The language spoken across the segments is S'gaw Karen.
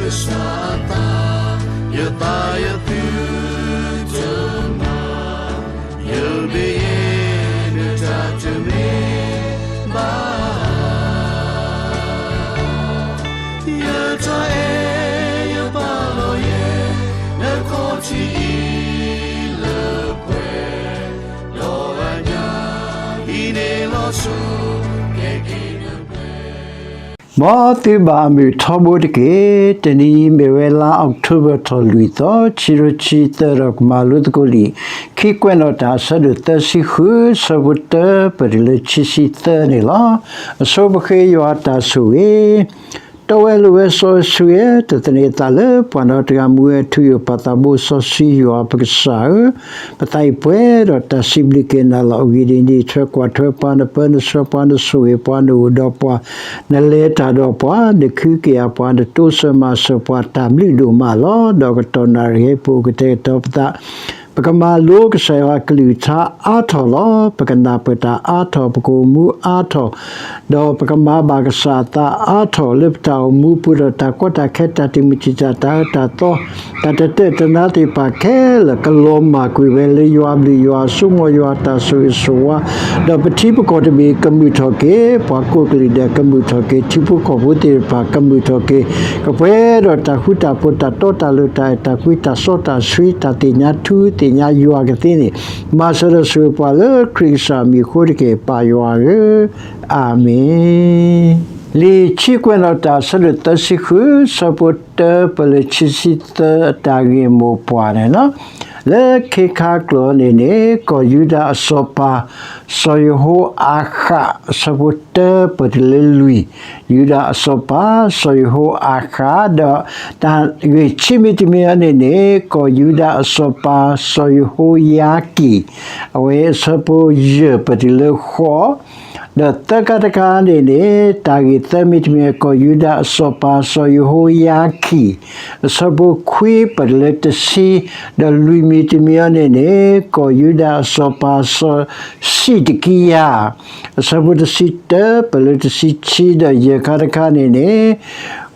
ကစၢ်အသး, ယသးယသုတမၤ, ယမ့ၢ်ယဲနတၢ်တမ့ၢ် ဘၣ်, ယတၢ်အဲၣ်ယပာ်လီၤယဲ နခီၣ်ထံးအံၤလၢပှဲၤ, ဒီးအညၣ်အံၤန့ၣ်လီၤဆီ ကဲက့ၤနပှဲၤ မ်သုဘၣ်အမုာ်ထီဘိတက့ၢ်. တနံၤအံၤမ့ၢ်ဝဲလါအီးကထိဘၢၣ်ထီၣ်လွံၢ်သီ, ခံကထိခံဆံသၢ ဒီးကမၤလိသကိးလံာ် ခံကွဲးနီၣ်တၢ်အဆၢဒိၣ်သၢဆံဃု, ဆၢဖိတၢပၢၢ်တုၤလၢခံဆံသၢန့ၣ်လီၤ. အဆိပဃ့ယွၤအတၢ်ဆိၣ်ဂ့ၤ တီဝဲလိၤဝဲစီဆှံဝဲ, တသန့ၤအသးလၢပှၤဒီတဂၤ, မူဝဲထူယိာ်ပၢ်သးဘိစီဆှံယွၤပကစၢ်ဧၢ, ပသးအံၤပှဲၤဒီးတၢ်စံးဘျုးက့ၤနၤလီၤ. အဂ့ၢ်ဒ်အံၤ, နအံးထွဲကွၢ်ထွဲပှၤ, နပၢနဆှၢပှၤ, နဆိၣ်ဂ့ၤပှၤ, နအိၣ်ဒီးပှၤ, နလဲၤတၢ်ဒီးပှၤ, နခုကယၤပှၤ, နတိစၢၤမၤစၢၤပှၤ, တၢ်ဘျုးဒိၣ်မးလီၤ. ဒီးကတီၢ်နၣ်ရံၣ်ဟဲပအိၣ်ကတဲာ်ကတီၤပသး, ပကမၤလိကစၢ်ယွၤအကလုၢ်ကထါအါထီၣ်လီၤ. ပကနၢ်ပၢၢ်တၢ်အါထီၣ်, ပကအိၣ်မူအါထီၣ်, ဒီးပကမၤဘၣ်ကစၢ်အသးအါထီၣ် လၢပတၢ်အိၣ်မူပူၤဒီး တၢ်ကီတၢ်ခဲ တၢ်တမုာ်တံာ်တာ် တၢ်အၢတၢ်သီ တၢ်တတၢၢ်တနါသ့ၣ်တဖၣ်ခဲလၢာ် ကလီၤမၢ်ကွံာ်ဝဲလၢယွၤအဘျုး ယွၤအစိကမီၤ ယွၤအတၢ်ဆိၣ်ဂ့ၤဆိၣ်ဝါ, ဒီးပထံပကီၢ်တဘ့ၣ်ကမုာ်ထီၣ်က့ၤ, ပှၤကိးကလုာ်ဒဲးကမုာ်ထီၣ်က့ၤ, ထံဖိကီၢ်ဖိသ့ၣ်တဖၣ်ကမုာ်ထီၣ်က့ၤ, ကပှဲၤဒီးတၢ်ဃူတၢ်ဖိး တၢ်တီတၢ်လိၤ တၢ်အဲၣ်တၢ်ကွံ တၢ်စီတၢ်ဆှံ တၢ်သ့ၣ်ညါထူသ့ၣ်ညါယွၤကသ့န့ၣ်, မၤစၢၤဒီးဆိၣ်ဂ့ၤပှၤလၢခရံာ်ကစၢ်အမံၤအဃိတက့ၢ် ပၢ်ယွၤဧၢ, အၤမ့ၣ်. လံာ်ခံကွဲးနီၣ်တၢ် အဆၢဒိၣ်သၢဆံဃု ဆၢဖိတၢပၢၢ်လၢခံဆံသၢ အတၢ်ဂ့ၢ်မိၢ်ပှၢ်န့ၣ်လီၤ. လၢခ့ခါကျိာ်န့ၣ်န့ၣ် ကီၢ်ယူဒၤအစီၤပၤ စီၤယဟိၤအၤဃး အဆၢဖိတၢပၢၢ်တုၤလၢလွံၢ်, ယူဒၤအစီၤပၤ စီၤယဟိၤအၤဃး ဒီးတၢ်ဂ့ၢ်ဆံးမံၤတမံၤအံၤန့ၣ်န့ၣ် ကီၢ်ယူဒၤအစီၤပၤ စီၤယဟိၤယၤကံၣ် အဝဲအဆၢဖိယဲၢ်ပၢၢ်တုၤလၢဃိး ဒီးသၢခါတခါန့ၣ်န့ၣ် တၢ်ဂ့ၢ်သၢမံၤတမံၤ ကီၢ်ယူဒၤအစီၤပၤ စီၤယဟိၤယၤကံၣ် အဆၢဖိခွံပၢၢ်တုၤလၢတဆံ, ဒီးလွံၢ်မံၤတမံၤအံၤန့ၣ်န့ၣ် ကီၢ်ယူဒၤအစီၤပၤ စီၤစံးဒကံယၤ အဆၢဖိတဆံတၢပၢၢ်လၢတဆံခံ, ဒီးယဲၢ်ခါတခါန့ၣ်န့ၣ်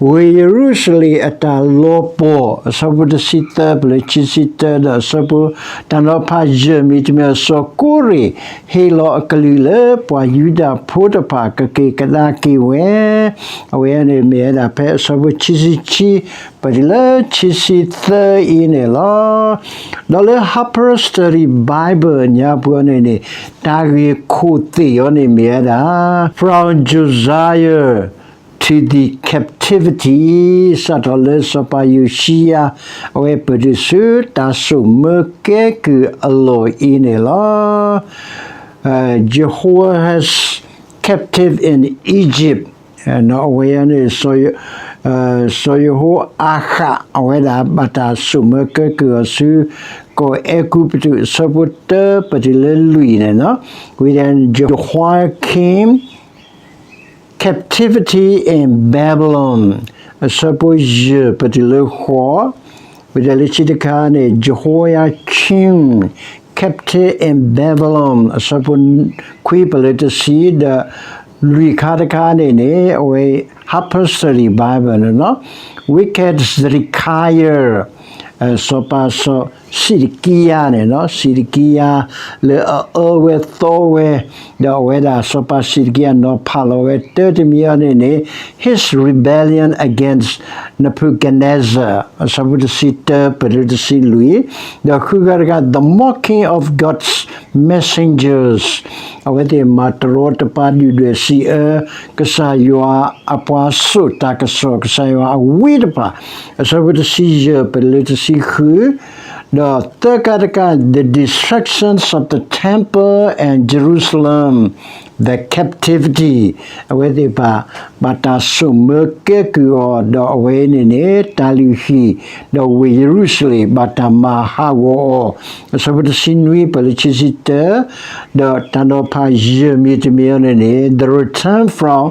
ဝ့ၢ်ယရူၤၡလ့ၣ်အတၢ်လီၤပှီၢ် အဆၢဖိတဆံသၢပၢၢ်လၢခံဆံတၢ, ဒီးအဆၢဖိတၢ်နီၤဖးယဲၢ်မံၤတမံၤ စီၤကိရ့ၣ် ဟ့ၣ်လီၤအကလုၢ်လၢပှၤယူဒၤဖိတဖၣ် ကက့ၤကဒါက့ၤဝဲ, အဝဲန့ၣ်မ့ၢ်ဝဲဒၣ်ဖဲအဆၢဖိခံဆံခံ ပၢၢ်တုၤလၢခံဆံသၢအံၤန့ၣ်လီၤ. ဒီးလၢ Harper Study Bible ညါပူၤန့ၣ်န့ၣ် တၢ်ဂ့ၢ်ခိၣ်သ့ၣ်အံၤန့ၣ်မ့ၢ်ဝဲဒၣ် From Josiah to the Captivity စးထီၣ်လၢစီၤပၤယိၤၡံယၤ အဝဲပၢၢ်တုၤဆူတၢ်စိာ်မၢကဲကုၢ်အလီၢ်အံၤန့ၣ်လီၤ. Jehoahaz captive in Egypt အဝဲန့ၣ် စီၤယဟိၤအၤဃး အဝဲဒၣ်ဘၣ်တၢ်စိာ်မၢကဲကုၢ်အီၤဆူ ကီၢ်အဲၤကူပတူး အဆၢဖိတၢပၢၢ်တုၤလၢလွံၢ်န့ၣ်လီၤ. ဝံၤဒီး Jehoiakim captivity in Babylon အဆၢဖိယဲၢ်ပၢၢ်တုၤလၢဃိး, ဝံၤဒီးလၢခံတခါန့ၣ် Jehoiakim captive in Babylon အဆၢဖိခွံပၢၢ်လၢတဆံ, ဒီးလွံၢ်ခါတခါန့ၣ်န့ၣ် အဝဲ Harper Study Bible န့ၣ်လီၤ. Wicked Zedekiah စီၤပၤစီၤစံးဒကံယၤန့ၣ်လီၤ. စံးဒကံယၤလၢအအၢဝဲသီဝဲ ဒီးအဝဲဒၣ်စီၤပၤစံးဒကံယၤနီၤဖးလီၤဝဲ တၢတမံၤအံၤန့ၣ်န့ၣ် his rebellion against Nebuchadnezzar အဆၢဖိတဆံတၢပၢၢ်တုၤတဆံလွံၢ်, ဒီးဃုဂၤတဂၤ the mocking of God's messengers အဝဲသ့ၣ်မၤတရီတပါဒုၣ်ဒွဲၣ်စံးအၢ ကစၢ်ယွၤအပှၤစိာ်တၢ်ကစီၣ် ကစၢ်ယွၤအဝံတဖၣ် အဆၢဖိတဆံယဲၢ်ပၢၢ်တုၤလၢတဆံဃု, ဒီးသၢခါတခါ the destructions of the temple and Jerusalem, the captivity အဝဲသ့ၣ်တဖၣ် ဘၣ်တၢ်စိာ်မၢကဲကုၢ်အီၤ ဒီးအဝဲန့ၣ်န့ၣ် တၢ်လုၢ်ဟံၣ် ဒီးဝ့ၢ်ယရူၤၡလ့ၣ် ဘၣ်တၢ်မၤဟးဂီၤအီၤ အဆၢဖိတဆံနွံပၢၢ်လၢခံဆံတၢ, ဒီးတၢ်နီၤဖးယဲၢ်မံၤတမံၤအံၤန့ၣ်န့ၣ် the return from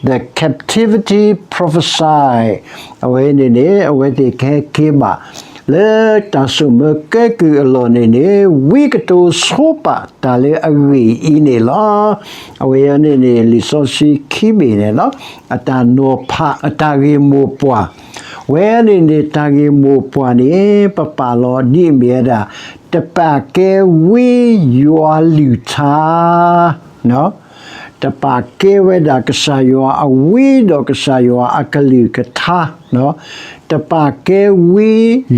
the captivity prophesy အဝဲန့ၣ်န့ၣ် အဝဲသ့ၣ်ကဟဲက့ၤဘၣ် လၢတၢ်စိာ်မၢကဲကုၢ်အလီၢ်န့ၣ်န့ၣ် ဝံကတိၤဆိပာ်တၢ်လၢအဂ့ၢ်အံၤန့ၣ်လီၤ. အဝဲအံၤန့ၣ်န့ၣ် လံာ်စီဆှံခံဘ့ၣ်န့ၣ်လီၤ. အတၢ်နီၤဖး အတၢ်ဂ့ၢ်မိၢ်ပှၢ် ဝဲန့ၣ်န့ၣ် တၢ်ဂ့ၢ်မိၢ်ပှၢ်န့ၣ် ပပာ်လီၤဒ်အမ့ၢ်ဝဲဒၣ် တပာ်ကဲဝံယွၤလုၢ်ထါ တပာ်ကဲဝဲဒၣ်ကစၢ်ယွၤအဝံဒီးကစၢ်ယွၤအကလုၢ်ကထါ, တပာ်ကဲဝံ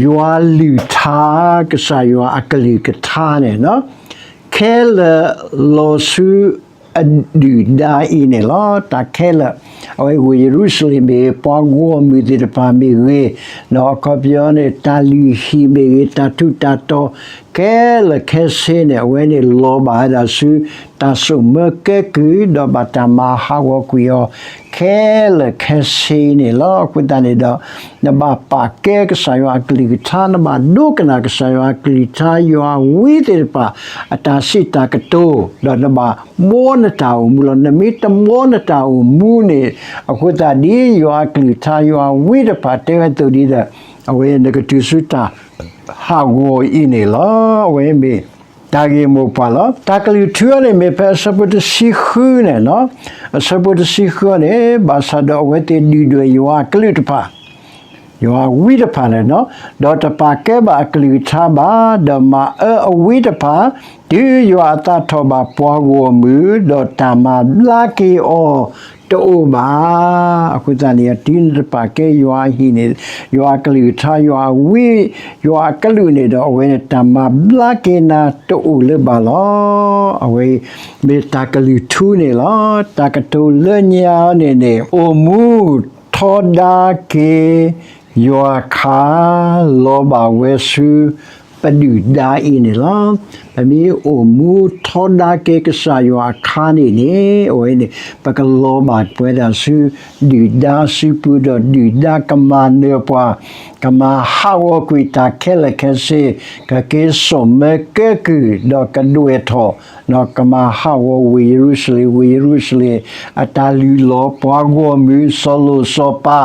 ယွၤလုၢ်ထါ ကစၢ်ယွၤအကလုၢ်ကထါန့ၣ် ခဲလၢာ်လီၤဆူအဒုၣ်ဒါအံၤန့ၣ်လီၤ. တၢ်ခဲလၢာ်, အဝဲဝ့ၢ်ယရူၤၡလ့ၣ်မ့ၢ်ဂ့ၤ, ပှၤဂီၢ်မုၢ်သ့ၣ်တဖၣ်မ့ၢ်ဂ့ၤ, ဒီးအခီပညီန့ၣ် တၢ်လုၢ်ဟံၣ်မ့ၢ်ဂ့ၤ, တၢ်ထူးတၢ်တီၤ ခဲလၢာ်ခဲဆ့န့ၣ် အဝဲန့ၣ်လီၤဘၣ်ဝဲဒၣ်ဆူ တၢ်စိာ်မၢကဲကုၢ် ဒီးဘၣ်တၢ်မၤဟးဂီၤကွံာ်အီၤ ခဲလၢာ်ခဲဆ့န့ၣ်လီၤ. အဃိသတးန့ၣ်ဒီး နဘၣ်ပာ်ကဲကစၢ်ယွၤအကလုၢ်ကထါ, နဘၣ်ဒိကနၣ်ကစၢ်ယွၤအကလုၢ်ကထါ, ယွၤအဝံသ့ၣ်တဖၣ် အတၢ်စံးတၢ်ကတိၤ, ဒီးနဘၣ်ဘှီနတၢ်အိၣ်မူလီၤ. နမ့ၢ်တဘှီနတၢ်အိၣ်မူန့ၣ် အဃိသတးဒ်ယွၤအကလုၢ်ကထါ ယွၤအဝံတဖၣ်တဲဝဲအသိးဒ်ဒီး အဝဲနကတုၤဆူတၢ်ဟးဂီၤအံၤန့ၣ်လီၤ. အဝဲမ့ၢ်တၢ်ဂ့ၢ်မိၢ်ပှၢ်လီၤ. တၢ်ကလုၢ်ထူအံၤန့ၣ် မ့ၢ်ဖဲအဆၢဖိတဆံဃုန့ၣ်လီၤ. အဆၢဖိတဆံဃုန့ၣ် ဘၣ်ဆၣ်ဒီးအဝဲသ့ၣ်ဒုၣ်ဒွဲၣ်ယွၤအကလုာ်တဖၣ် ယွၤအဝံတဖၣ်န့ၣ်လီၤ. ဒီးတပာ်ကဲဘၣ်အကလုၢ်ကထါဘၣ်, ဒီးမၤအၢအဝံတဖၣ်, တုၤယွၤအသးထီၣ်ဘၣ်ပှၤဂီၢ်မုၢ်, ဒီးတၢ်မၤဘျါက့ၤအီၤတအိၣ်ဘၣ်. အဃိသတးန့ၣ် တုၤနတပာ်ကဲယွၤအဟံၣ်န့ၣ်, ယွၤအကလုၢ်ကထါ, ယွၤအဝံ, ယွၤအကလုၢ်န့ၣ်ဒီး အဝဲန့ၣ်တၢ်မၤဘျါက့ၤနၤတအိၣ်လၢၤဘၣ်လီၤ. အဝဲမ့ၢ်တၢ်ကလုၢ်ထူန့ၣ်လီၤ. တၢ်ကတိၤလၢညါန့ၣ်န့ၣ် အိၣ်မူထီဒါက့ၤ ယွၤခါ လီၤဘၣ်ဝဲဆူ ပဒုၣ်ဒါအံၤန့ၣ်လီၤ. ပမ့ၢ်အိၣ်မူထီဒါက့ၤကစၢ်ယွၤအခါန့ၣ်န့ၣ် အဝဲန့ၣ် ပကလီၤဘၣ်ပဝဲဒၣ်ဆူ ဒုၣ်ဒါစုပူၤ ဒီးဒုၣ်ဒါကမၤနၢၤပှၤ, ကမၤဟးဂီၤကွံာ်တၢ်ခဲလၢာ်ခဲဆ့, ကက့ၤစိာ်မၢကဲကုၢ် ဒီးကဒွဲၣ်ထီၣ် ဒီးကမၤဟးဂီၤဝ့ၢ်ယရူၤၡလ့ၣ်, ဝ့ၢ်ယရူၤၡလ့ၣ် အတၢ်လုၢ်လီၤပှၤဂီၢ်မုၢ် စီၤလိၣ်စီၤပၤ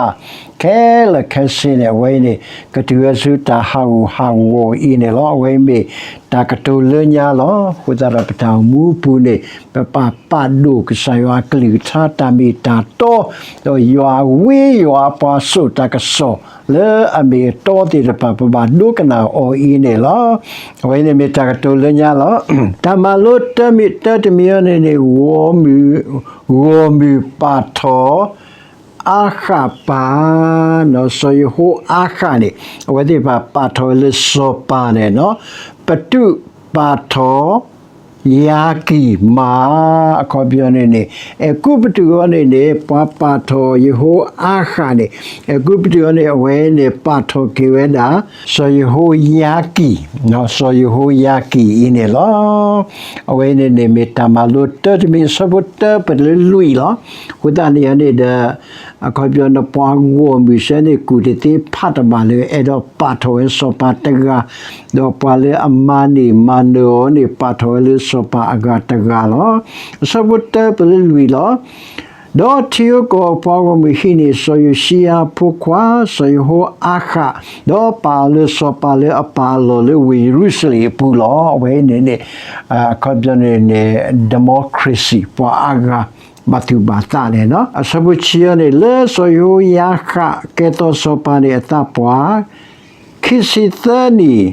ခဲလၢာ်ခဲဆ့န့ၣ် အဝဲအံၤန့ၣ် ကတုၤဝဲဆူတၢ်ဟးဂူာ်ဟးဂီၤအံၤန့ၣ်လီၤ. အဝဲမ့ၢ်တၢ်ကတိၤလၢညါလီၤ. အဃိသတးဒီးပတၢ်အိၣ်မူအပူၤန့ၣ် ပပာ်ပာ်ဒိၣ်ကစၢ်ယွၤအကလုၢ်ကထါတၢ်မ့ၢ်တၢ်တီ, ဒီးယွၤအဝံယွၤအပှၤစိာ်တၢ်ကစီၣ်လၢအမ့ၢ်အတီသ့ၣ်တဖၣ် ပဘၣ်ဒိကနၣ်အီၤအံၤန့ၣ်လီၤ. အဝဲန့ၣ်မ့ၢ်တၢ်ကတိၤလၢညါလီၤ. တၢ်မၤလိတၢ်မံၤတၢ်တမံၤအံၤန့ၣ်န့ၣ် ဂီၢ်မုၢ်, ဂီၢ်မုၢ်ပာ်ထီၣ် အၤဃးပၢ်, စီၤယဟိၤအၤဃးန့ၣ် အဝဲသ့ၣ်တဖၣ်ပာ်ထီၣ်ဝဲလၢစီၤပၤန့ၣ်လီၤ. ပတူးပာ်ထီၣ် ယၤကံၢ်မး, အခီပညီန့ၣ်န့ၣ် အဲၤကူပတူးအံၤန့ၣ်န့ၣ် ပှၤပာ်ထီၣ်ယဟိၤအၤဃးန့ၣ် အဲၤကူပတူးအံၤန့ၣ် အဝဲန့ၣ်ပာ်ထီၣ်က့ၤဝဲဒၣ် စီၤယဟိၤယၤကံၢ်, စီၤယဟိၤယၤကံၢ်အံၤန့ၣ်လီၤ. အဝဲန့ၣ်န့ၣ်မ့ၢ်တၢ်မၤလိတၢ်တမံၤ အဆၢဖိတၢပတုၤလၢလွံၢ်လီၤ. အဃိသတးန့ၣ်န့ၣ်ဒီး အခီပညီန့ၣ် ပှၤဂီၢ်မုၢ်စ့ၢ်န့ၣ် ကူၣ်တသ့ဖးတဘၣ်လၢ အဲၣ်ဒိးပာ်ထီၣ်ဝဲစီၤပၤတဂၤ, ဒီးပှၤလၢအမၤန့ၢ်မၤနၢၤအီၤန့ၣ် ပာ်ထီၣ်ဝဲလၢစီၤပၤအဂၤတဂၤလီၤ. အဆၢဖိတၢပတုၤလၢလွံၢ်လီၤ. ဒီးထံဧိၤကီၢ်ဧိၤပှၤဂီၢ်မုၢ်ဟံးန့ၢ်စီၤယိၤၡံယၤအဖိခွါ စီၤယဟိၤအၤဃး, ဒီးပာ်အီၤလၢစီၤပၤလၢအပာ်အလီၢ်လၢဝ့ၢ်ယရူၤၡလ့ၣ်အပူၤလီၤ. အဝဲန့ၣ်န့ၣ် အခီပညီန့ၣ်န့ၣ် democracy ပှၤအါဂၤဘၣ်သူၣ်ဘၣ်သးန့ၣ်လီၤ. အဆၢဖိဆံန့ၣ် လၢစီၤယဟိၤယၤဃးကဲထီၣ်စီၤပၤန့ၣ်အသးပှၢ် ခံဆံသၢနံၣ်,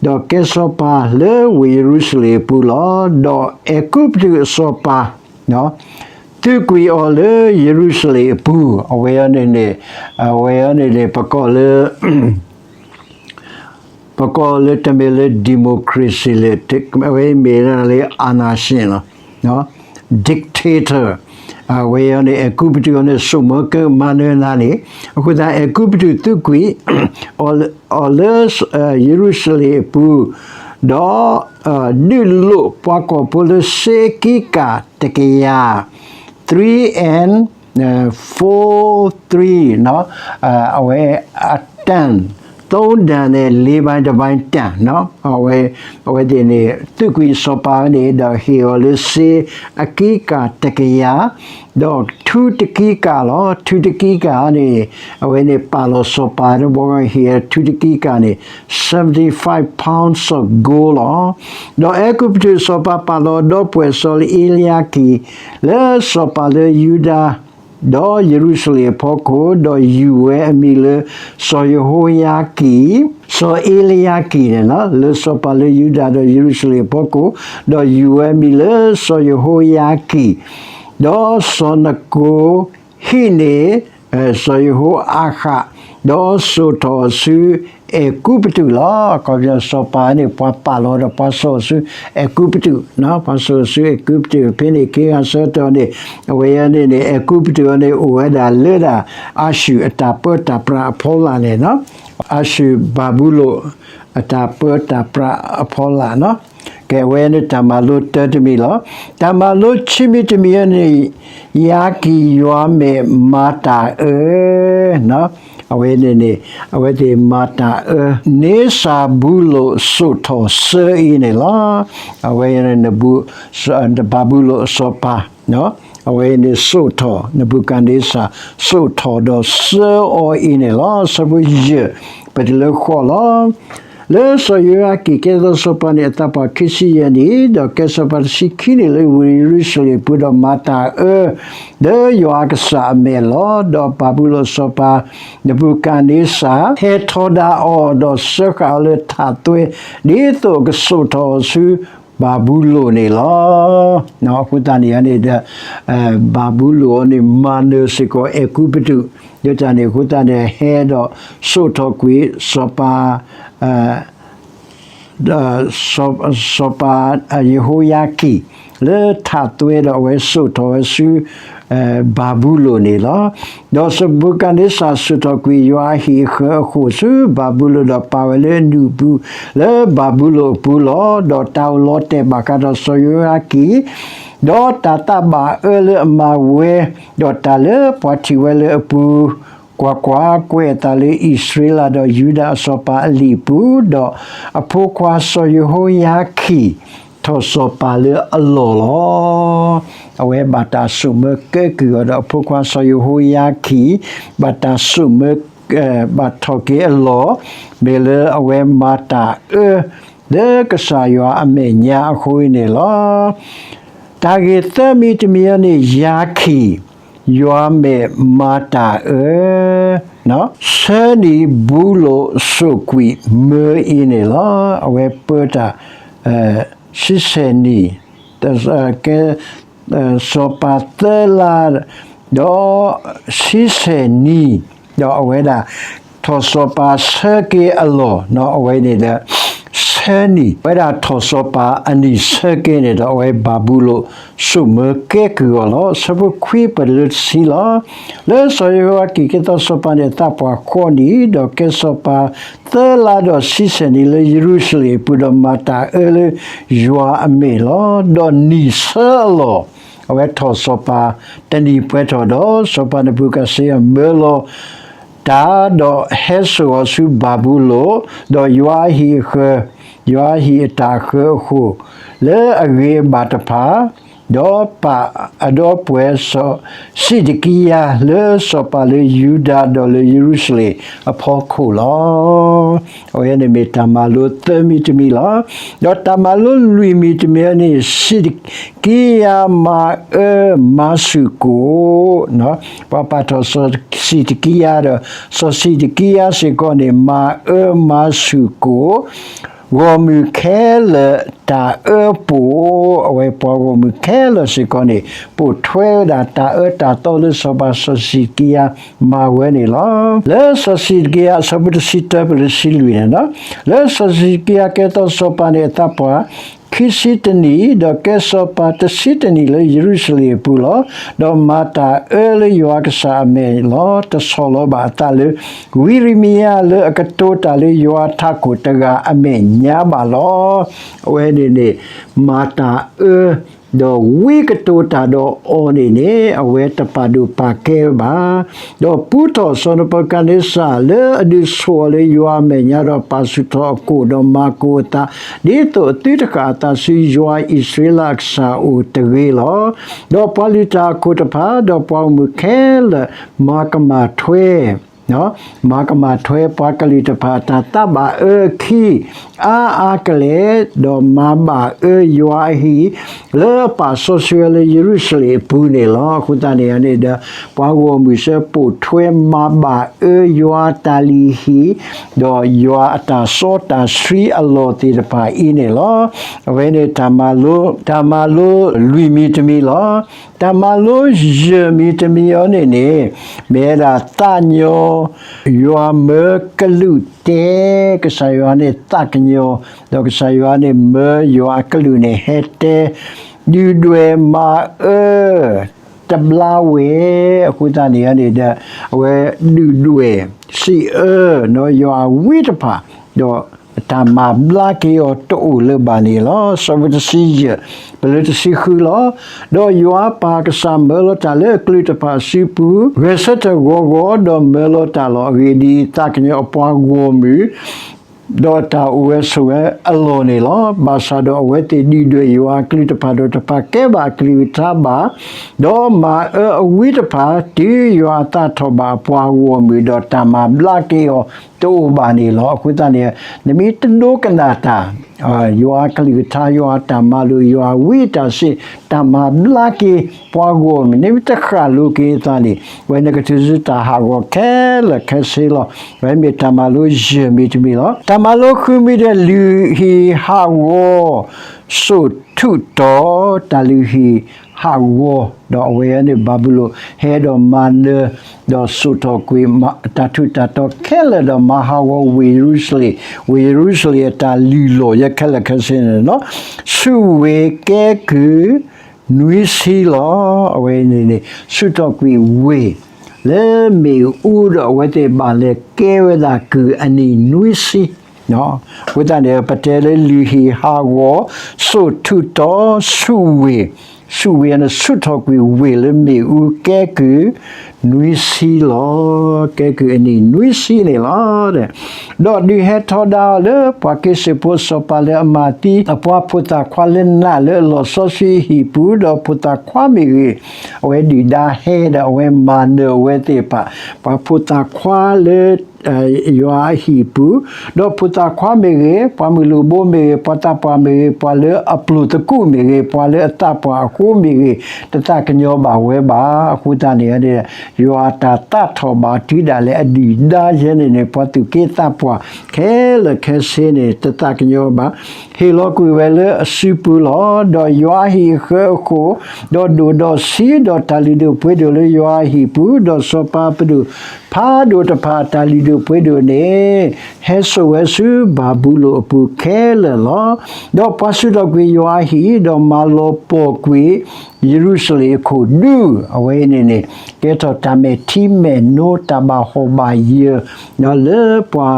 ဒီးကဲစီၤပၤလၢဝ့ၢ်ယရူၤၡလ့ၣ်အပူၤလီၤ. ဒီးအဲၤကူပတူးအစီၤပၤ သုးကွံာ်အီၤလၢယရူၤၡလ့ၣ်အပူၤ, အဝဲအံၤန့ၣ်န့ၣ် အဝဲအံၤန့ၣ်န့ၣ် ပကိးလၢ ပကိးလၢတမ့ၢ်လၢ democracy လၢ အဝဲမ့ၢ်လၢ အာဏာရှင်လီၤ, dictator အဝဲအံၤန့ၣ် အဲၤကူပတူးအံၤန့ၣ် စိာ်မၢကဲမၤနၢၤနၤန့ၣ်, အဃိသတး အဲၤကူပတူးသုးကွံာ် အီၤလၢ ယရူၤၡလ့ၣ်အပူၤ, ဒီး ဒုးလိာ်ပှၤကီၢ်ဖိလၢစ့အကံကၢ်တကယၤ, three and four three အဝဲအတၢၣ် သုံးတန်နဲ့ လေးပိုင်းတစ်ပိုင်းတန် အဝဲ အဝဲသ့ၣ်န့ၣ် သုးကွံာ်စီၤပၤန့ၣ် ဒီးဟ့ၣ်အီၤလၢစ့အကံကၢ်တကယၤ, ဒီးထူတကံကၢ်လီၤ. ထူတကံကၢ်န့ၣ် အဝဲန့ၣ်ပာ်လီၤစီၤပၤတဘျီ ဟ့ၣ်အီၤထူတကံကၢ်န့ၣ် seventy five pounds of gold လီၤ. ဒီးအဲၤကူပတူးစီၤပၤပာ်လီၤဒီပုၢ်ဝဲၢ်စီၤလ့အ့လယၤကံၢ် လၢစီၤပၤလၢယူဒၤ ဒီးယရူၤၡလ့ၣ်အဖီခိၣ်, ဒီးယူၢ်ဝဲအမံၤလၢ စီၤယဟိယၤကံၣ်, စီၤအ့လယၤကံၣ်န့ၣ်လီၤ. လၢစီၤပၤလၢယူဒၤဒီးယရူၤၡလ့ၣ်အဖီခိၣ်, ဒီးယူၢ်ဝဲအမံၤလၢစီၤယဟိယၤကံၣ်, ဒီးစီၤနကိၤ ဟံးန့ၢ် စီၤယဟိအၤဃး, ဒီးစိာ်ထီၣ်အီၤဆူအဲၤကူပတူးလီၤ. အခီပညီစီၤပၤန့ၣ် ပှၤပာ်လီၤဒီးပှၤစိာ်အီၤဆူအဲၤကူပတူး, ပှၤစိာ်အီၤဆူအဲၤကူပတူးဖဲန့ၣ် ခ့ဂၤဆၢကတီၢ်န့ၣ်, အဝဲန့ၣ်န့ၣ် အဲၤကူပတူးအံၤန့ၣ် အိၣ်ဝဲဒၣ်လၢဒၣ် အၤၡူၢ်အတၢ်ပၢတၢ်ပြးအဖီလာ်န့ၣ်, အၤၡူၢ်ဘၤဘူလိၣ် အတၢ်ပၢတၢ်ပြးအဖီလာ် ကဲဝဲန့ၣ်တၢ်မၤလိတၢတမံၤလီၤ. တၢ်မၤလိခံမံၤတမံၤအံၤန့ၣ်, ယၤကံၣ်ယွၤမဲာ်မၤတၢ်အၢ, အဝဲန့ၣ်န့ၣ် အဝဲသ့ၣ်မၤတၢ်အၢ, န့စၤဘူလိၣ်စိာ်ထီၣ်စၢအံၤန့ၣ်လီၤ. အဝဲ ဘၤဘူလိၣ်အစီၤပၤ အဝဲန့ၣ်စိာ်ထီၣ် နဘူၤခၣ်န့စၢ် စိာ်ထီၣ်ဒီးစၢအီၤအံၤန့ၣ်လီၤ. ဆၢဖိယဲၢ် ပတုၤလၢဃိးလီၤ. လၢစီၤယဟိယၤကံၣ်ကဲထီၣ်စီၤပၤန့ၣ် အသးပှၢ်ခံဆံယဲၢ်နံၣ်, ဒီးကဲစီၤပၤတဆံခံနံၣ်လၢယရူၤၡလ့ၣ်ပူၤ, ဒီးမၤတၢ်အၢ လၢယွၤအကစၢ်အမဲာ်လီၤ. ဒီးဘၤဘူလိၣ်စီၤပၤ နဘူၤခၣ်န့စၢ် ဟဲထီဒါအီၤ, ဒီးစၢဃာ်အီၤလၢထးသွဲ, ဒ်သိးကစိာ်ထီၣ်အီၤဆူဘၤဘူလိၣ်န့ၣ်လီၤ. အဃိသတးန့ၣ်န့ၣ်ဒီး ဘၤဘူလိၣ်အံၤန့ၣ် မၤနၢၤစ့ၢ်ကီးအဲၤကူပတူး, ဒ်န့ၣ်အဃိသတးန့ၣ် ဟဲဒီးစိာ်ထီၣ်ကွံာ်စီၤပၤ စီၤပၤယဟိယၤကံၣ် လၢထးသွဲဒီးအဝဲစိာ်ထီၣ်ဝဲဆူ ဘၤဘူလိၣ်န့ၣ်လီၤ. ဒီးနဘူၤခၣ်န့စၢ်စိာ်ထီၣ်ကွံာ်ယွၤအဟံၣ်အဃၢၤအဃိာ်ဆူဘၤဘူလိၣ်, ဒီးပာ်ဝဲလၢအနူၢ်ပူၤ လၢဘၤဘူလိၣ်အပူၤလီၤ. ဒီးတၢ်အိၣ်လီၤတဲာ်ဘၣ်ဃးဒီးစီၤယဟိယၤကံၣ် ဒီးတၢ်သးဘၣ်အၢလၢအမၤဝဲ, ဒီးတၢ်လၢပှၤထံၣ်ဝဲလၢအပူၤ, ကွၢ်ကွၢ်, ကွဲးအသးလၢအံၣ်စရ့လးဒီးယူဒၤအစီၤပၤအလံာ်အပူၤ, ဒီးအဖိခွါစီၤယဟိယၤကံၣ် ထီၣ်စီၤပၤလၢအလီၢ်လီၤ. အဝဲဘၣ်တၢ်စိာ်မၢကဲကုၢ်အီၤဒီးအဖိခွါစီၤယဟိယၤကံၣ် ဘၣ်တၢ်စိာ်မၢ ဘၣ်ထီၣ်က့ၤအလီၢ် မ့ၢ်လၢအဝဲမၤတၢ်အၢ လၢကစၢ်ယွၤအမဲာ်ညါအဃိန့ၣ်လီၤ. တၢ်ဂ့ၢ်သၢမံၤတမံၤအံၤန့ၣ် ယၤကံၣ် ယွၤမဲာ်မၤတၢ်အၢ, ဆၢနံၣ်ဘူလိၣ်စိာ်ကွံာ်မၢအံၤန့ၣ်လီၤ. အဝဲပၢတၢ် ဆံဆဲၣ်နံၣ် ကဲ စီၤပၤသၢလါ ဒီးဆံဆဲၣ်နံၣ်, ဒီးအဝဲဒၣ် ထီၣ်စီၤပၤဆၢက့ၤအလီၢ် အဝဲန့ၣ်ဒီး ဆၢနံၣ်, အဝဲဒၣ်ထီၣ်စီၤပၤအနံၣ်ဆၢက့ၤန့ၣ်ဒီး အဝဲဘၤဘူလိၣ်စိာ်မၢကဲကုၢ်အီၤလီၤ. ဆၢဖိခွံပတုၤလၢတဆံလီၤ. လၢစီၤယဟိယၤကံၣ်ကဲထီၣ်စီၤပၤန့ၣ် အသးပှၢ်ဃိးနံၣ်, ဒီးကဲစီၤပၤသၢလါဒီးဆံဆဲၣ်နံၣ်လၢယရူၤၡလ့ၣ်အပူၤ, ဒီးမၤတၢ်အၢလၢယွၤအမဲာ်လီၤ. ဒီးနံၣ်ဆၢအလီၢ် အဝဲထီၣ်စီၤပၤတနံၣ်ပှဲၤထီၣ်ဒီး စီၤပၤနဘူၤခၣ်န့စၢ်မၢလီၤတၢ်, ဒီးဟဲစိာ်အီၤဆူဘၤဘူလိၣ်, ဒီးယွၤအဟံၣ်အဃၢၤ, ယွၤအဟံၣ်အတၢ်ဃၢၤအဃိာ် လၢအဂ့ၤအဘၣ်တဖၣ်, ဒီးပာ်အဒီပုၢ်ဝဲၢ်စီၤစံးဒကံယၤ လၢစီၤပၤလၢယူဒၤဒီးလၢယရူၤၡလ့ၣ်အဖီခိၣ်လီၤ. အဝဲန့ၣ်မ့ၢ်တၢ်မၤလိသၢမံၤတမံၤလီၤ. ဒီးတၢ်မၤလိလွံၢ်မံၤတမံၤန့ၣ် စံးဒကံယၤမၤအၢမၤဆူၣ်ကိာ်, ပှၤပာ်ထီၣ်စီၤစံးဒကံယၤဒီး စီၤစံးဒကံယၤစ့ၢ်ကီးန့ၣ် မၤအၢမၤဆူၣ်ကိာ် ဂီၢ်မုၢ်ခဲလၢာ်တၢ်အၢပိာ်, အဝဲပှၤဂီၢ်မုၢ်ခဲလၢာ်စ့ၢ်ကီးန့ၣ် ပိာ်ထွဲဝဲဒၣ်တၢ်အၢတၢ်သီလၢစီၤပၤစီၤစံးဒကံယၤမၤဝဲန့ၣ်လီၤ. လၢစီၤစံးဒကံယၤ အဆၢဖိတဆံတၢပတုၤလၢတဆံလွံၢ်န့ၣ်လီၤ. လၢစီၤစံးဒကံယၤကဲထီၣ်စီၤပၤန့ၣ် အသးပှၢ် ခံဆံတနံၣ်, ဒီးကဲစီၤပၤတဆံတနံၣ်လၢယရူၤၡလ့ၣ်အပူၤလီၤ. ဒီးမၤတၢ်အၢလၢယွၤကစၢ်အမဲာ်လီၤ. တဆီၣ်လီၤဘၣ်အသးလၢ ဝံရမံယၤလၢအကတိၤတၢ်လၢယွၤထးခိၣ်တဂၤအမဲာ်ညါဘၣ်လီၤ. အဝဲန့ၣ်န့ၣ် မၤတၢ်အၢ ဒီးဝံကတိၤတၢ်ဒီးအီၤန့ၣ်န့ၣ် အဝဲတပာ်ဒိၣ်ပာ်ကဲဘၣ်. ဒီးပူထီၣ်စီၤနဘူၤခၣ်န့စၢ်လၢအဒုးဆိၣ်အီၤလၢယွၤအမဲာ်ညါ ဒီးပာ်ဆူၣ်ထီၣ်အကိာ် ဒီးမၤကိာ်အသး ဒ်သိးအသုတဃၣ်အသးဆူယွၤအံၣ်စရ့လးအကစၢ်အအိၣ်တဂ့ၤလီၤ. ဒီးပှၤလုၢ်တၢ်အခိၣ်တဖၣ် ဒီးပှၤဂီၢ်မုၢ်ခဲလၢာ် မၤကမၣ်ထွဲ မၤကမၣ်ထွဲပှၤကလုာ်တဖၣ်အတၢ်သးဘၣ်အၢအခံ အါအါကလဲာ်, ဒီးမၤဘၣ်အၢယွၤအဟံၣ် လၢအပာ်စီဆှံဝဲလၢယရူၤၡလ့ၣ်အပူၤန့ၣ်လီၤ. အဃိသတးန့ၣ်န့ၣ်ဒီး ပှၤဂီၢ်မုၢ်ဆၢပိာ်ထွဲမၤဘၣ်အၢယွၤအတၢ်လုၢ်ဟံၣ် ဒီးယွၤအတၢ်စီတၢ်ဆှံအလီၢ်သ့ၣ်တဖၣ်အံၤန့ၣ်လီၤ. အဝဲန့ၣ် တၢ်မၤလိလွံၢ်မံၤတမံၤလီၤ. တၢ်မၤလိယဲၢ်မံၤတမံၤအံၤန့ၣ်န့ၣ် မ့ၢ်ဝဲဒၣ်သးကညီၤ ယွၤမၢကလူးတဲ ကစၢ်ယွၤန့ၣ်သးကညီၤ ဒီးကစၢ်ယွၤန့ၣ်မၢယွၤအကလူးန့ၣ် ဟဲတဲ ဒုၣ်ဒွဲၣ်မၤအၢ တဘျါဝဲ. အဃိသတးန့ၣ်န့ၣ်ဒီး အဝဲဒုၣ်ဒွဲၣ် စံးအၢ ယွၤအဝံတဖၣ် ဒီးတၢ်မၤဘျါက့ၤအီၤတအိၣ်လၢၤဘၣ်န့ၣ်လီၤ. ဆၢဖိတဆံယဲၢ် ပလၢတဆံဃုလီၤ. ဒီးယွၤပၢ်ကစၢ်မၢလီၤတၢ်လၢအကလုာ်တဖၣ်အစုပူၤ ဂဲၤဆၢထၢၣ်ဂီၤဂီၤ ဒီးမၢလီၤတၢ်လီၤ. အဂ့ၢ်ဒ်အံၤ, သးကညီၤအပှၤဂီၢ်မုၢ် ဒီးတၢ်အိၣ်ဝဲဆိးဝဲအလီၢ်န့ၣ်လီၤ. ဘၣ်ဆၣ်ဒီးအဝဲသ့ၣ်ဒုၣ်ဒွဲၣ်ယွၤအကလုာ်တဖၣ်ဒီး တပာ်ကဲဘၣ်အကလုၢ်ကထါဘၣ်, ဒီးမၤအၢအဝံတဖၣ် တုၤယွၤအသးထီၣ်ဘၣ်အပှၤဂီၢ်မုၢ် ဒီးတၢ်မၤဘျါက့ၤအီၤတအိၣ်ဘၣ်န့ၣ်လီၤ. အဃိသတးန့ၣ် နမ့ၢ်တဒိကနၣ်တၢ် ယွၤအကလုၢ်ကထါ ယွၤအတၢ်မၤလိာ် ယွၤအဝံအတၢ်စံး တၢ်မၤဘျါက့ၤပှၤဂီၢ်မုၢ် နမ့ၢ်တဃၣ်လိၤက့ၤအသးန့ၣ် ဝဲန့ၣ်ကထုးစုတၢ်ဟးဂီၤခဲလၢာ်ခဲဆ့လီၤ. ဝဲမ့ၢ်တၢ်မၤလိယဲၢ်မံၤတမံၤလီၤ. တၢ်မၤလိဃုမံၤဒီး လုၢ်ဟံၣ်ဟးဂီၤ စိာ်ထူးတီၤ တၢ်လုၢ်ဟံၣ်ဟးဂီၤ ဒီးအဝဲန့ၣ်ဘၤဘူလိၣ် ဟဲဒီးမၤနၢၤ ဒီးစိာ်ထီၣ်ကွံာ်တၢ်ထူးတၢ်တီၤခဲလၢာ် ဒီးမၤဟးဂီၤဝ့ၢ်ယရူၤၡလ့ၣ်, ဝ့ၢ်ယရူၤၡလ့ၣ်အတၢ်လုၢ်လီၢ်ယဲခဲလၢာ်ခဲဆ့န့ၣ်လီၤ. ဆူးဝ့ၢ်ကဲကုၢ် နွံဆံလီၤ. အဝဲန့ၣ်န့ၣ် ဆူးထီၣ်ကွံာ်ဝ့ၢ် လၢမ့ၣ်အူဒီး အဝဲသ့ၣ်ဘၣ်လဲၤကဲဝဲဒၣ်ကုၢ်အနံၣ်နွံဆံ အဃိသတးန့ၣ် ပတဲလၢလုၢ်ဟံၣ်ဟးဂီၤ စိာ်ထူးတီၤ ဆူးဝ့ၢ်, ဆူးဝ့ၢ်န့ၣ် ဆူးထီၣ်ကွံာ်ဝ့ၢ်လၢမ့ၣ်အူကဲကုၢ် နွံဆံလီၤ. ကဲကုၢ်အနံၣ်နွံဆံန့ၣ်လီၤ. ဒီးဒုးဟဲထီဒါအီၤလၢပှၤက့ၤစ့ၢ်ဖိစီၤပၤလၢအမၤသံအပှၤဖိသၣ်ခွါလၢနးလၢအလီၤစီဆှံအဟံၣ်ပူၤ, ဒီးဖိသၣ်ခွါမ့ၢ်ဂ့ၤ, အဝဲဒုၣ်ဒါဟဲဒီးအဝဲမၤနၢၤအဝဲသ့ၣ်တဖၣ်, ပှၤဖိသၣ်ခွါလၢ ယွၤအဟံၣ်ပူၤ, ဒီးဖိသၣ်ခွါမ့ၢ်ဂ့ၤ, ပှၤမုၢ်လူၢ်ဘိမ့ၢ်ဂ့ၤ, ပှၤသးပှၢ်မ့ၢ်ဂ့ၤ, ပှၤလၢအပျိၢ်သကူးမ့ၢ်ဂ့ၤ, ပှၤလၢအသးပှၢ်အဃိမ့ၢ်ဂ့ၤ, တသးကညီၤဘၣ်ဝဲဘၣ်. အဃိသတးန့ၣ် ယွၤအတၢ်သးထီၣ်ဘၣ်တုၤဒၣ်လဲာ်အဒုၣ်ဒါယဲန့ၣ်န့ၣ် ပှၤသူၣ်က့သးပှၢ်ခဲလၢာ်ခဲဆ့န့ၣ် တသးကညီၤဘၣ်. ဟ့ၣ်လီၤကွံာ်ဝဲလၢအစုပူၤလီၤ. ဒီးယွၤအဟံၣ်အဃၢအဃိၣ်, ဒီးဒိၣ်ဒီးဆံး, ဒီးတၢ်လုၢ်ဒိၣ်ပှ့ၤဒိၣ်လၢယွၤအဟံၣ်ပူၤ, ဒီးစီၤပၤပဒိၣ်ဖးဒိၣ်တဖၣ်အတၢ်လုၢ်ဒိၣ်ပှ့ၤဒိၣ်န့ၣ် ဟဲစိာ်ဝဲဆူဘၤဘူလိၣ်အပူၤခဲလၢာ်လီၤ. ဒီးပှၤဆူးထီၣ်ကွံာ်ယွၤအဟံၣ်, ဒီးမၤလီၤပှီၢ်ကွံာ် ယရူၤၡလ့ၣ်အခိၣ်ဒူ, အဝဲအံၤန့ၣ်န့ၣ် ကဲထီၣ်တၢ်မဲာ်ထံမဲာ်နိ တၢ်ဘၣ်ဟီၣ်ဘၣ်ယၢၤ လၢပှၤ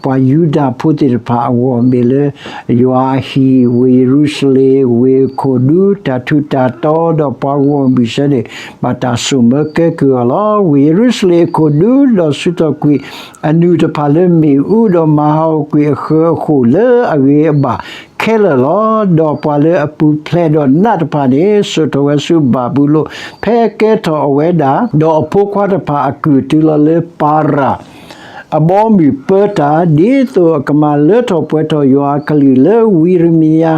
ပှၤယူဒၤဖိသ့ၣ်တဖၣ်အဂီၢ် မ့ၢ်လၢ ယွၤအဟံၣ်, ဝ့ၢ်ယရူၤၡလ့ၣ်, ဝ့ၢ်အခိၣ်ဒူ, တၢ်ထူးတၢ်တီၤ, ဒီးပှၤဂီၢ်မုၢ်ဆၢန့ၣ် ဘၣ်တၢ်စိာ်မၢကဲကုၢ်အီၤလီၤ. ဝ့ၢ်ယရူၤၡလ့ၣ်အခိၣ်ဒူ, ဒီးဆူးထီၣ်ကွံာ်အနူၢ်တဖၣ်လၢမ့ၣ်အူ, ဒီးမၤဟးဂီၤကွံာ်အဃၢအဃိၣ်လၢအဂ့ၤအဘၣ်ခဲလၢာ်လီၤ. ဒီးပှၤလၢအပူၤဖျဲးဒီးနးတဖၣ်န့ၣ် စိာ်ထီၣ်ဝဲဆူဘၤဘူလိၣ်, ဖဲအကဲထီၣ်အဝဲဒၣ်, ဒီးအဖိခွါတဖၣ်အကုၢ်တုၤလီၤလၢပၤရၣ် အဘီအမုၢ်ပၢတၢ်, ဒ်သိးအကမၤလၢထီၣ်ပှဲၤထီၣ်ယွၤအကလုၢ်လၢဝံယံးရမံယၤ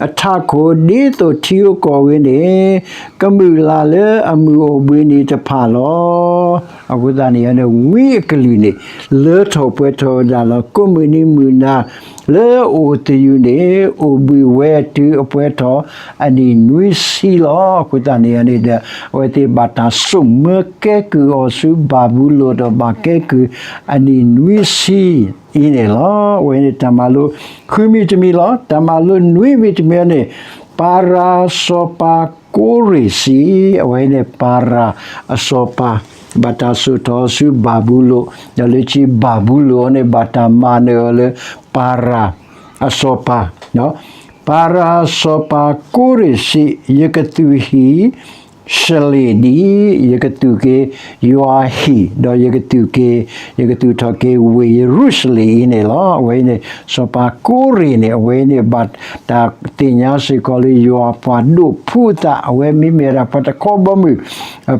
အထးခိၣ်, ဒ်သိးထံဧိၤကီၢ်ဧိၤန့ၣ် ကမုာ်လၤလၢအမုၢ်အိၣ်ဘှံးနံၤတဖၣ်လီၤ. အဃိသတးန့ၣ် ဝံအကလုၢ်န့ၣ် လၢထီၣ်ပှဲၤထီၣ်ဝဲဒၣ်လီၤ. ကိးမုၢ်နံၤမုၢ်နၤလၢအအိၣ်သယုၢ်န့ၣ် အိၣ်ဘှံးဝဲတုၤအပှဲၤထီၣ်အနံၣ်နွံဆံလီၤ. အဃိသတးန့ၣ်န့ၣ်ဒီး အဝဲသ့ၣ်ဘၣ်တၢ်စိာ်မၢကဲကုၢ်အီၤဆူဘၤဘူလိၣ် ဒီးဘၣ်ကဲကုၢ်အနံၣ်နွံဆံအံၤန့ၣ်လီၤ. အဝဲန့ၣ်တၢ်မၤလိ ဃုမံၤတမံၤလီၤ. တၢ်မၤလိနွံမံၤတမံၤန့ၣ် ပၤရၤစီၤပၤကိရ့ၣ်စံး, အဝဲန့ၣ်ပၤရၤအစီၤပၤ ဘၣ်တၢ်စိာ်ထီၣ်ဆူဘၤဘူလိၣ်, ဒီးလၢခံဘၤဘူလိၣ်အံၤန့ၣ် ဘၣ်တၢ်မၤနၢၤအီၤလၢပၤရၤအစီၤပၤ ပၤရၤစီၤပၤကိရ့ၣ်စံး, ယကသူၣ်ဟံၣ် ယရူၤၡလ့ၣ်ဒ်အံၤ, ယကသူၣ်က့ၤယွၤဟံၣ်, ဒီးယကသူၣ်က့ၤ, ယကသူၣ်ထီၣ်က့ၤဝ့ၢ်ယရူၤၡလ့ၣ်အံၤန့ၣ်လီၤ. အဝဲအံၤန့ၣ် စီၤပၤကိရ့ၣ်န့ၣ် အဝဲအံၤန့ၣ် ဘၣ်တၢ်သ့ၣ်ညါစ့ၢ်ကီးလၢယွၤပှၤဒိၣ်ဖုအသး, အဝဲမ့မ့ၢ်ဝဲဒၣ်ပှၤတခီဘီမုၢ်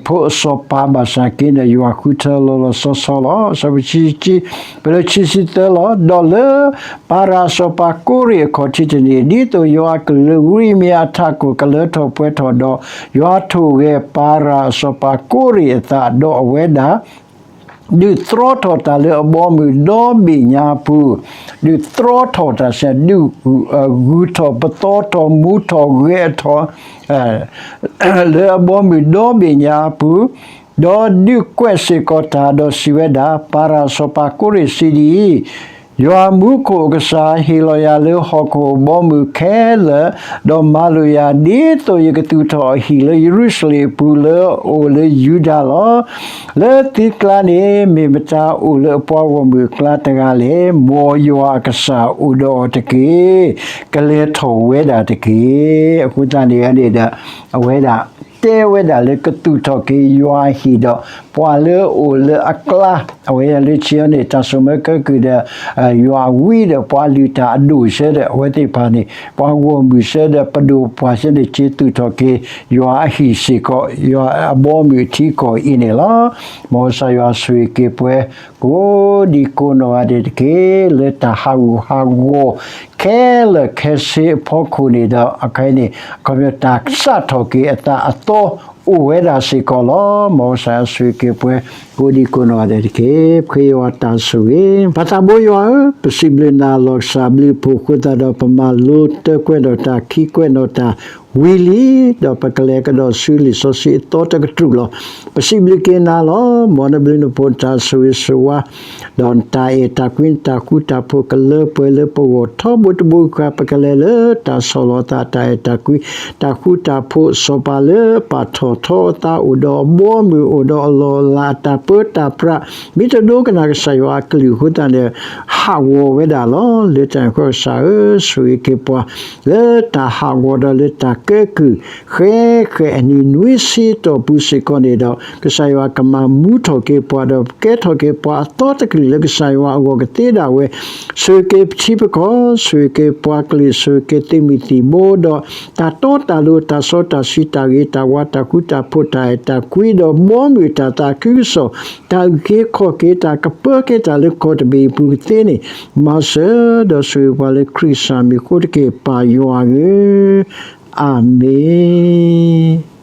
ဖိအစီၤပၤဘၣ်ဆၣ်က့န့ၣ် ယွၤဃုထၢလီၤလီၤဆီဆီလီၤ. အဆၢဖိခံဆံခံ, ဖဲလၢခံဆံသၢလီၤ. ဒီးလၢပၤရၤအစီၤပၤကိရ့ၣ်အခီၣ်ထံးတနံၤ, ဒ်သိးယွၤအကလုၢ်ဝံယံးရမံယၤအထးခိၣ်ကလၢထီၣ်ပှဲၤထီၣ်ဒီး, ယွၤထိၣ်ဂဲၤပၤရၤအစီၤပၤကိရ့ၣ်အသး, ဒီးအဝဲဒၣ် ဒုးသြီထီၣ်တၢ်လၢအဘီအမုၢ်ဒီဘ့ၣ်ညါအပူၤ, ဒုးသြီထီၣ်တၢ်စ့ၢ်, ဒုး, ဂုၢ်ထီၣ်ပသီထီၣ်မူထီၣ်ဂဲၤထီၣ် လၢအဘီအမုၢ်ဒီဘ့ၣ်ညါအပူၤ, ဒီးဒုးကွဲးစ့ၢ်ကီးတၢ်ဒီးစံးဝဲဒၣ်, ပၤရၤအစီၤပၤကိရ့ၣ်စံးဒ်အံၤ, ယွၤမူခိၣ်အကစၢ်ဟ့ၣ်လီၤယၤလၢဟီၣ်ခိၣ်အဘီအမုၢ်ခဲလၢာ်, ဒီးမၤလိာ်ယၤ ဒ်သိးယကသူၣ်ထီၣ်အဟံၣ်လၢယရူၤၡလ့ၣ်အပူၤလၢအအိၣ်လၢယူဒၤလီၤ. လၢသုကျါန့ၣ် မ့ၢ်မတၤအိၣ်လၢအပှၤဂီၢ်မုၢ်အကျါတဂၤလဲၣ်. မ်ယွၤအကစၢ်အိၣ်ဒီးအီၤတက့ၢ်. ကလဲၤထီၣ်ဝဲဒၣ်တက့ၢ်. အဃိသတးန့ၣ်န့ၣ်ဒီး အဝဲဒၣ်တဲဝဲဒၣ်လၢကသူၣ်ထီၣ်က့ၤယွၤအဟံၣ်ဒီး ပှၤလၢအအိၣ်လၢအကျါ, အဝဲလၢခံန့ၣ် တၢ်ဆိၣ်မၢကဲကုၢ်ဒီး ယွၤအဝံဒီးပှၤလုၢ်တၢ်အဒိၣ်စဲဒီး အဝဲသ့ၣ်တဖၣ်န့ၣ် ပှၤဂီၢ်မုၢ်စဲဒီးပဒိၣ်ပှၢ်စဲန့ၣ် က့ၤသူၣ်ထီၣ်က့ၤ ယွၤအဟံၣ်စ့ၢ်ကီး ယွၤအဘီအမုၢ်အထံကီၢ်အံၤန့ၣ်လီၤ. မ်ကစၢ်ယွၤဆိၣ်ဂ့ၤက့ၤပှၤ ကိးဒံကိးနီၢ်ဂၤဒဲးတက့ၢ်. လၢတၢ်ဟးဂူာ်ဟးဂီၤ ခဲလၢာ်ခဲဆ့အဖီခိၣ်န့ၣ်ဒီး အခါအံၤန့ၣ် အခီပညီတၢ်စးထီၣ်က့ၤအသးအသီ အိၣ်ဝဲဒၣ်စ့ၢ်ကီးလီၤ. မ်ကစၢ်ယွၤဆိၣ်ဂ့ၤက့ၤပှၤ ကိးဒံကိးနီၢ်ဂၤဒဲးတက့ၢ်. ပဃ့ယွၤတၢ်ဆိၣ်ဂ့ၤ. ပၢ်သးဘိယွၤဧၢ, ပစံးဘျုးနၤလီၤကစၢ် ဘျုးဖှိၣ်အဃိသတးဒီး ပမၤလိတၢ်ကွဲးဒီးတၢ်ခံကွဲးဒီးတၢ်ဝံၤလံ, ဒီးပကလဲၤကဒီးဆူလံာ်စီဆှံအသီတကတြူၢ်လီၤ. ပစံးဘျုးက့ၤနၤလီၤ. မ်နဘျုးနဖှိၣ်နတၢ်ဆိၣ်ဂ့ၤဆိၣ်ဝါ ဒီးနတၢ်အဲၣ်တၢ်ကွံ နတၢ်ဃူတၢ်ဖိးကလၢပှဲၤလၢပဂီၢ်ထီဘိတဘိဃၣ် ပကလဲၤလၢတၢ်ဆီၣ်လီၤသး တၢ်အဲၣ်တၢ်ကွံ တၢ်ဃူတၢ်ဖိး စီၤပၤလၢပာ်ထီၣ်ထီအသး အိၣ်ဒီးအဘီအမုၢ် အိၣ်ဒီးအလီၢ်အလၤ အတၢ်ပၢတၢ်ပြး မ့ၢ်တဒိကနၣ်ကစၢ်ယွၤအကလုၢ်အဃိသတးန့ၣ် ဟးဂီၤဝဲဒၣ်လီၤ. လၢတၢ်န့ၣ်အဃိ ကစၢ်ဧၢ, ဆိၣ်ဂ့ၤက့ၤပှၤ လၢတၢ်ဟးဂီၤဒီးလၢတၢ်ကဲကုၢ် ဃဲဃဲအနံၤနွံဆံတီၢ်ပူၤစ့ၢ်ကီးန့ၣ်ဒီး ကစၢ်ယွၤကမၤမူထီၣ်က့ၤပှၤဒီး ကဲထီၣ်က့ၤပှၤအသီတကလုာ်လၢကစၢ်ယွၤအဂီၢ်ကသ့ဒၣ်ဝဲ, ဆိၣ်ဂ့ၤက့ၤပထံပကီၢ်, ဆိၣ်ဂ့ၤက့ၤပှၤကလုာ်, ဆိၣ်ဂ့ၤက့ၤသုးမုၢ်သံၣ်ဘိဒီး တၢ်တီတၢ်လိၤ တၢ်စီတၢ်ဆှံ တၢ်ဂ့ၤတၢ်ဝါ တၢ်ဃူတၢ်ဖိး တၢ်အဲၣ်တၢ်ကွံဒီး ဘီမုၢ်တၢ်သးခုကစီၣ် တၢ်အုၣ်က့ၤခီၣ်က့ၤ တၢ်ကပၢက့ၤတၢ်လၢကီၢ်တဘ့ၣ်အပူၤကသ့န့ၣ် မၤစၢၤဒီးဆိၣ်ဂ့ၤပှၤလၢခရံာ်ကစၢ်မံၤအဃိတက့ၢ် ပၢ်ယွၤဧၢ, အၤမ့ၣ်.